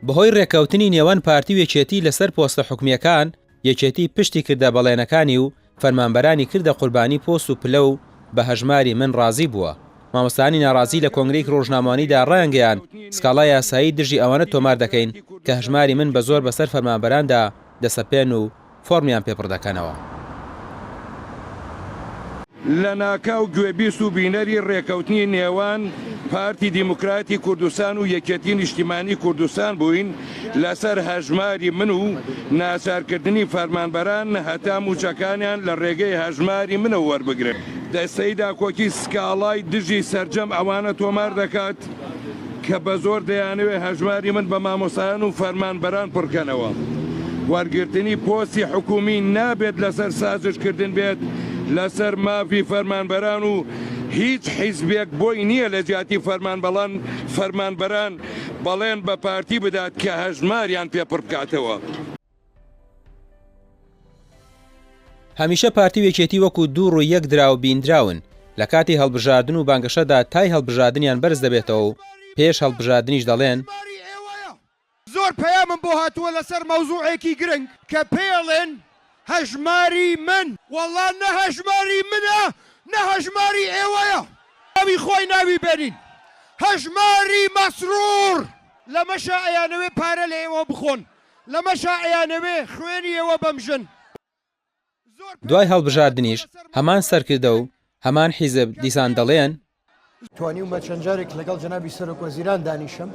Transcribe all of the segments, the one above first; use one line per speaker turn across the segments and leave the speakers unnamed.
بەهۆی رێککەوتنی نێوان پارتی و یەکێتی لەسەر پۆستە حکومییەکان، یەکێتی پشتی کردە بەڵێنەکانی و فەرمانبەرانی کردە قوربانی پۆست و پلە و بە هەژماری من ڕازی بووە. مامۆستایانی ناڕازی لە کۆنگرەیەکی ڕۆژنامەوانیدا ڕایانگەیاند، سکاڵای یاسایی دژی ئەوانە تۆمار دەکەین کە هەژماری من بە زۆر بەسەر فەرمانبەراندا دەسەپێن و فۆڕمیان پێ پڕ دەکەنەوە.
لەناکاو گوێبیست و بینەری ڕێکەوتنی نێوان پارتی دیموکراتی کوردستان و یەکێتی نیشتیمانی کوردستان بووین لەسەر هەژماری من و ناچارکردنی فەرمانبەران هەتا مووچەکانیان لە ڕێگەی هەژماری منەوە وەربگرن. دەستەی داکۆکی سکاڵای دژی سەرجەم ئەوانە تۆمار دەکات کە بە زۆر دەیانەوێت هەژماری من بە مامۆستایان و فەرمانبەران پڕکەنەوە. وەرگرتنی پۆستی حکومی نابێت لەسەر سازشکردن بێت لەسەر مافی فەرمانبەران و هیچ حیزبێک بۆی نییە لە جیاتی فەرمانبەڵان فەرمانبەران بەڵێن بە پارتی بدات کە هەژماریان پێ پڕبکاتەوە.
هەمیشە پارتی و یەکێتی وەکو دوو ڕووی یەک دراو بیندراون، لە کاتی هەڵبژاردن و بانگەشەدا تای هەڵبژاردنیان بەرز دەبێتەوە و پێش هەڵبژاردنیش دەڵێن،
زۆر پەیامم بۆ هاتووە لەسەر مەوزوعێکی گرنگ کە پێیەڵێن هەژماری من. وەڵا نە هەژماری منە نە هەژماری ئێوەیە. ناوی خۆی ناوی بێنین هەژماری مەسرور. لەمەشا ئەیانەوێ پارە لە ئێوە بخۆن لەمەشا ئەیانەوێ خوێنی ئێوە بمژن.
دوای هەڵبژاردنیش هەمان سەرکردە و هەمان حیزب دیسان دەڵێن.
توانیومە چەند جارێک لەگەڵ جەنابی سەرۆک وەزیران دانیشم،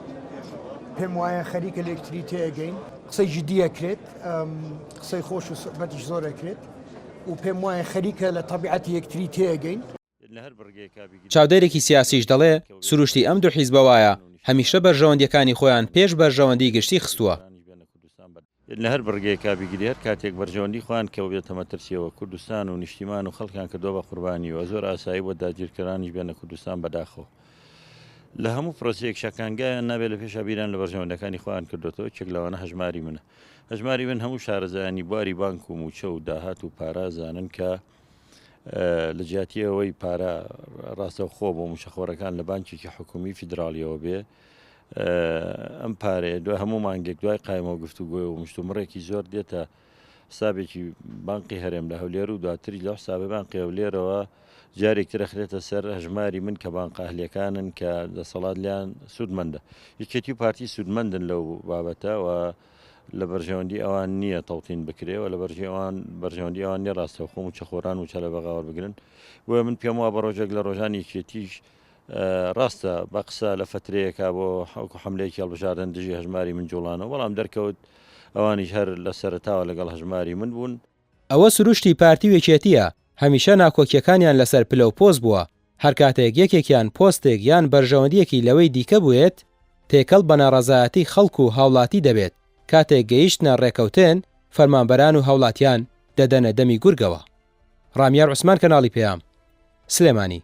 پێم وایە خەریکە لە یەکتری تێئەگەین، قسەی جدی ئەکرێت، قسەی خۆش و سوحبەتیش زۆر ئەکرێت و پێم وایە خەریکە لە تەبیعەتی یەکتری تێئەگەین.
چاودێرێکی سیاسیش دەڵێ سروشتی ئەم دوو حیزبە وایە هەمیشە بەرژەوەندییەکانی خۆیان پێش بەرژەوەندیی گشتی خستووە.
لە هەر بڕگەیەکا بیگری هەر کاتێک بەرژەوەندی خۆیان کەوبێتە مەترسیەوە کوردستان و نیشتیمان و خەڵکیان کردوە بە قوربانی و زۆر ئاسایی بۆ داگیرکەرانیش بێنە کوردستان بەداخەوە لە هەموو پرۆسەیەک شەکانگایان نابێت لە پێشا بیران لە بەرژەوەندەکانی خۆیان کردوێتەوە چێک لەوانە هەژماری منە هەژماری من هەموو شارەزایانی بواری بانک و موچە و داهات و پارە زانن کە لە جیاتی ئەوەی پارە ڕاستەوخۆ بۆ موچەخۆرەکان لە بانکێکی حکومی فیدراڵیەوە بێ ئەم پارەیە دوای هەموو مانگێک دوای قایمەوە گفتوگۆی و مشتومڕێکی زۆر دێتە حسابێکی بانقی هەرێم لە هەولێر و دواتری لە حسابە بانقی هەولێرەوە جارێک تر ئەخرێتە سەر هەژماری من کە بانقە ئەهلیەکانن کە دەسەڵات لیان سوودمەندە یەکێتی و پارتی سوودمەندن لەو بابەتە و لە بەرژەوەندی ئەوان نییە تەوتین بکرێ و لە بەرژی ئەوان بەرژەوەندی ئەوان نییە ڕاستەوخۆ مووچەخۆران مووچە لە بەغا وەربگرن بۆیە من پێم وا بە ڕۆژێک لە ڕۆژان یەکێتیش ڕاستە بە قسە لە فترەیەکا بۆ حوکو حملەیەکی هەڵبژاردن دژی هەژماری من جوڵانەوە بەڵام دەرکەوت ئەوانیش هەر لە سەرەتاوە لەگەڵ هەژماری من بوون.
ئەوە سروشتی پارتی و یەکێتییە، هەمیشە ناکۆکییەکانیان لەسەر پلە و پۆست بووە، هەر کاتێک یەکێکیان پۆستێک یان بەرژەوەندییەکی لەوەی دیکە بوێت، تێکەڵ بە ناڕەزایەتی خەڵک و هاوڵاتی دەبێت، کاتێک گەیشتنە ڕێکەوتن، فەرمانبەران و هاوڵاتیان دەدەنە دەمی گورگەوە. ڕامیار عوسمان کەناڵی پەیام، سلێمانی.